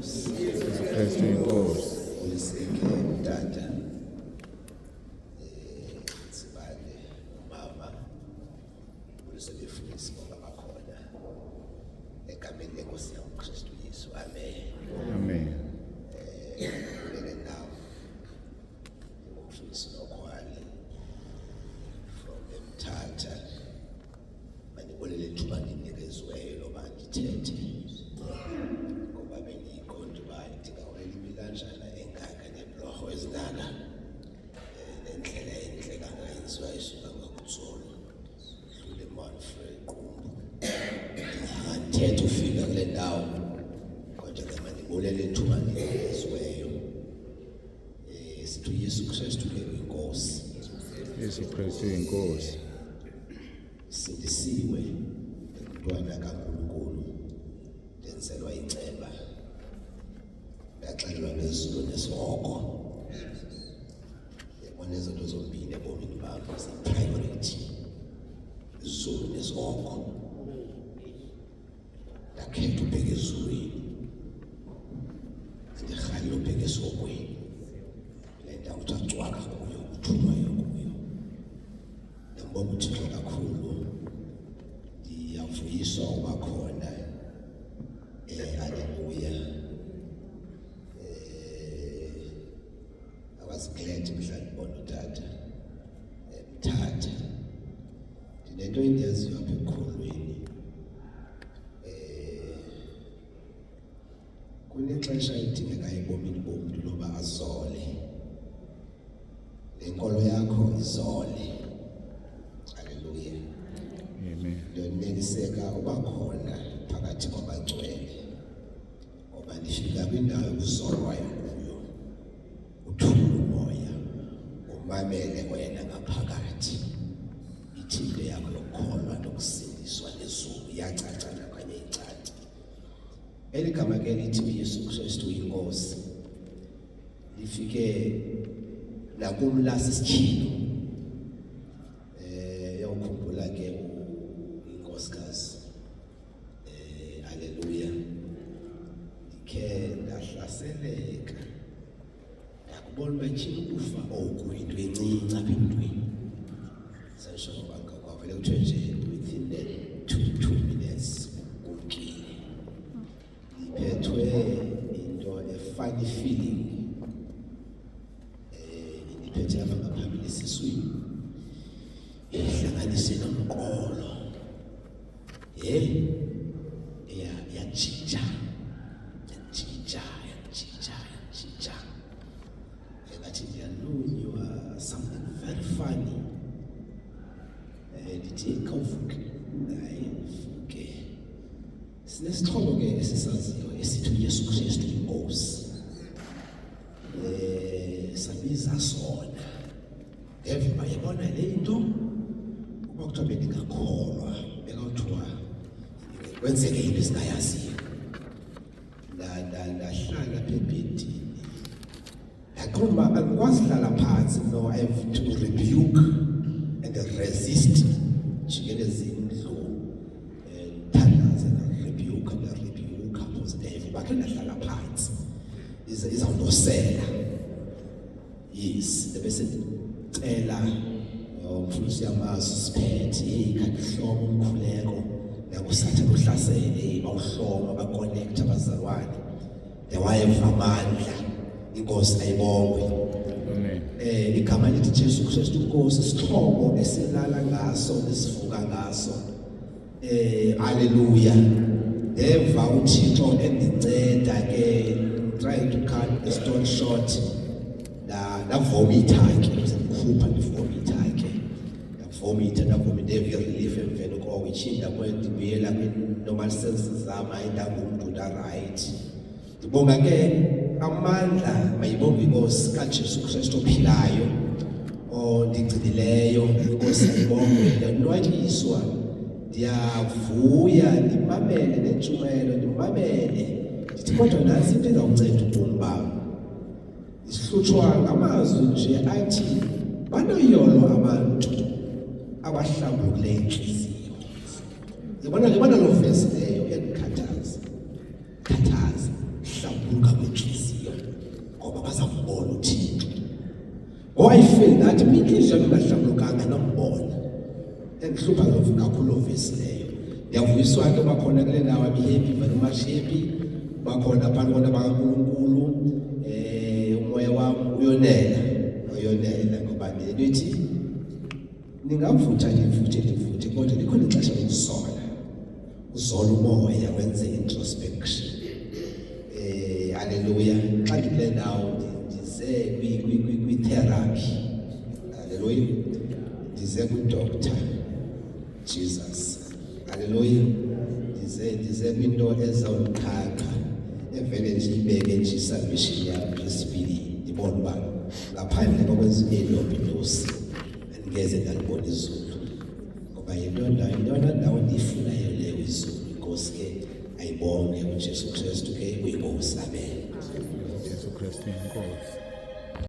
uyinkosi. Jesu Kristu inkosi. Uliseke utata Tsibane, umama ulisebefundisi ngoba bakhona egameni lenkosi yawo Kristu Yesu, amen. Amen. Kulele ndawo ngumfundisi Nokhwale from eMthatha. Mandibulele ithuba ndinikeziweyo loba ndithethe, ngoba bendiyiqonda uba ndingawela imilanjana engaka neebhlorho ezingaka, nendlela entle kangaka yenziwa isuka ngakuTsolo dlule Manfred Qumbu. Ndingathetha ufika kule ndawo, kodwa ke mandibulele ithuba ndinikeziweyo. Sithi uYesu Kristu ke uyinkosi. Jesu Kristu inkosi. Sindisiwe ngumntwana kaNkulunkulu, ndenzelwa inceba, ndaxelelwa ngezulu nesihogo. Yabona, izinto zombini ebomini bam ziyi-priority, izulu nesihogo. Ndakhetha ubheka ezulwini, andirhaleli ubheka esihogweni, le ndawo kuthiwa cwaka kuyo, kuthulwayo kuyo. Ndiyambonga uThixo kakhulu, ndiyavuyiswa uba khona. Haleluya. I was glad mhla ndibona utata eMthatha. Ndinento endiyaziyo apha ekukholweni, kunexesha elidingekayo ebomini bomntu loba azole le nkolo yakho, izole. Haleluya. Amen. Ndiyoneliseka uba khona phakathi kwabangcwele, ngoba ndifika kwindawo ekuzolwayo kuyo, uthule umoya, umamele wena ngaphakathi. Ithi into yakho yokukholwa nokusindiswa nezulu iyacaca nakanye icace. Eli gama ke lithi uYesu Kristu uyinkosi lifike nakum lasisityhilo. Yawukhumbula ke inkosikazi, haleluya, ndikhe ndahlaseleka, ndakubona uba tyhini, ukufa oku yinto encinci apha emntwini. Sasho ngoba kwavele kuthiwe nje within the 2 minutes kumkile. Ndiphethwe into a-funny feeling, indiphethe apha ngaphambili esiswini, ihlanganise nomqolo, yajija, yajija, yajija, yajija, engathi ndiyalunywa, something very funny. Ndithi khawuvuke, hayi vuke. Sinesixhobo ke esisaziyo esithi uYesu Kristu inkosi. Sabiza sona, ndeva yabona le into uba kuthiwa bendingakholwa, bekawuthiwa kwenzeke into esingayaziyo. Ndahlala apha ebhedini, ndaqonda uba andikwazi hlala phantsi. No, I have to rebuke and resist. Jikeleza indlu, thandaza, ndarebuke, ndarebuke, because ndeva uba khe ndahlala phantsi izawundosela. Yes, bese ndicela umfundisi yamazi siphethe, hey, khathi hloma umkhuleko nakusathane uhlasele. Hey, bawuhloma, baconnect abazalwane, ndewayeva amandla. Inkosi ayibongwe. Amen. Igama lithi Jesu Kristu inkosi, isixhobo esilala ngaso nesivuka ngaso. Haleluya. Ndeva uThixo endinceda ke, trying to cut the story short, ndavomitha ke, ndikhupha, ndivomitha ke, ndavomitha, ndavomitha, ndeva i-relief emveni koko. Itshinda ndibuyela kwi-normal senses zam, hayi, ndangumntu, nda-right. Ndibonga ke amandla, mayibonge inkosi kaJesu Kristu ophilayo ondigcinileyo. Inkosi ayibongwe. Ndiyonwatyiswa, ndiyavuya, ndimamele nentshumayelo, ndimamele, ndithi kodwa nantsi into ezawunceda ubomi bam. Sihlutshwa ngamazwi nje athi banoyolo abantu abahlambulukileyo intliziyo. Yabona, yabona loo vesi leyo iyandikhathaza, khathaza. Ukuhlambuluka kwentliziyo, ngoba bazambona uThixo. Ngoba I feel that mina intliziyo yam ingahlambulukanga nombona. Endihlupha kakhulu loo vesi leyo. Ndiyavuyiswa ke uba khona kule ndawo. I'm happy, very much happy uba khona phantsi kona bakaNkulunkulu. Umoya wam uyonela, uyonela, ngoba ndinento ithi ningavutha, ndivuthe, ndivuthe, kodwa likhona ixesha lokuzola, uzola umoya, wenze introspection. Haleluya. Xa ndikule ndawo ndize kwi-therapy. Haleluya. Ndize ku-Doctor Jesus. Haleluya. Ndize kwinto ezawundiqhaqha, evele nje ibeke nje i-salvation yam nje esipilini, ndibone uba ngaphandle kokwenza elobhilosi andingeze ndalibona izulu, ngoba yintona ndawo ndiyifunayo leyo, izulu. Inkosi ke ayibonge. UJesu Kristu ke uyinkosi. Amen. Jesu Kristu inkosi.